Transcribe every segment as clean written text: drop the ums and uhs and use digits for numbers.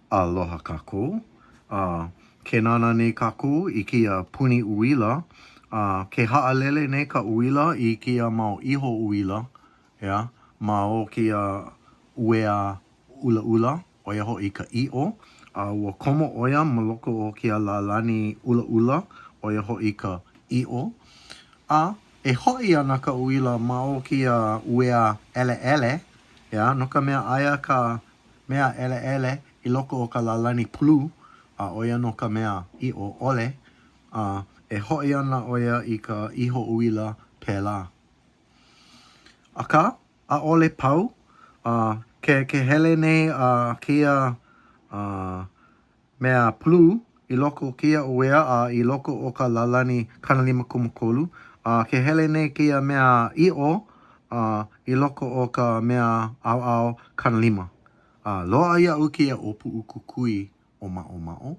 Aloha kākou. A ke nānā nei kākou i kēia puni uila, a ke haʻalele nei ka uila i kēia mau iho uila, ʻeā, ma o kēia uea ʻulaʻula, ʻo ia hoʻi ka ʻiʻo, a ua komo ʻo ia ma loko o kēia lālani ʻulaʻula, ʻo ia hoʻi ka ʻiʻo. A e hoʻi ana ka uila ma o kēia uea ʻeleʻele, ʻeā, no ka mea, aia ka mea ʻeleʻele i loko o ka lālani pulu, a ʻo ia nō ka mea ʻiʻo ʻole, a e hoʻi ana ʻo ia i ka iho uila pēlā. Akā, ʻaʻole pau, a ke ke hele nei a kēia a mea pulu i loko o kēia uea a i loko o ka lālani 53, a ke hele nei kēia mea ʻiʻo a i loko o ka mea ʻaoʻao 50. A loaʻa iaʻu kēia ʻōpuʻu kukui ʻōmaʻomaʻo,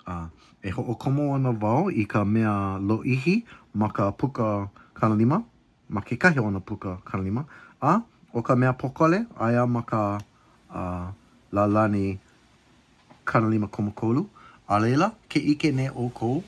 a e hoʻokomo ana wau i ka mea lōʻihi ma ka puka 50, ma kekahi o nā puka 50, a ʻo ka mea pōkole, aia ma ka a lālani 53, a laila, ke ʻike nei ʻoukou,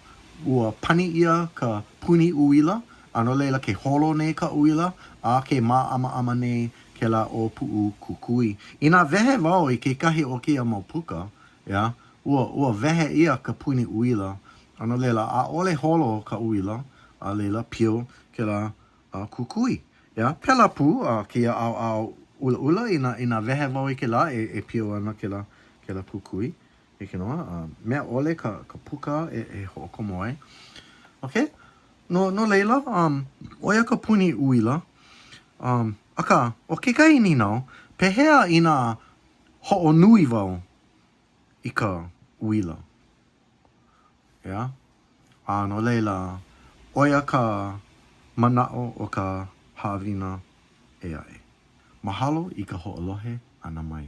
ua pani ʻia ka puni uila, a no laila, ke holo nei ka uila, a ke māʻamaʻama nei kēlā ʻōpuʻu kukui. Inā wehe wau i kekahi o kēia mau puka, ʻeā, ua, ua wehe ʻia ka puni uila, a no laila, ʻaʻole holo ka uila, a laila, pio kēlā a kukui. ʻEā, pēlā pū a kēia ʻaoʻao ʻulaʻula, inā, inā wehe wau i kēlā, e, e pio ana kēlā, kēlā kukui. Hiki nō, a mea ʻole ka, ka puka e, e hoʻokomo ai. Okay? No, no laila, um, ʻo ia ka puni uila. Um, akā, ʻo kekahi nīnau, pehea inā hoʻonui wau i ka uila? ʻEā? A no laila, ʻo ia ka manaʻo o ka haʻawina ʻē aʻe. Mahalo i ka hoʻolohe ʻana mai.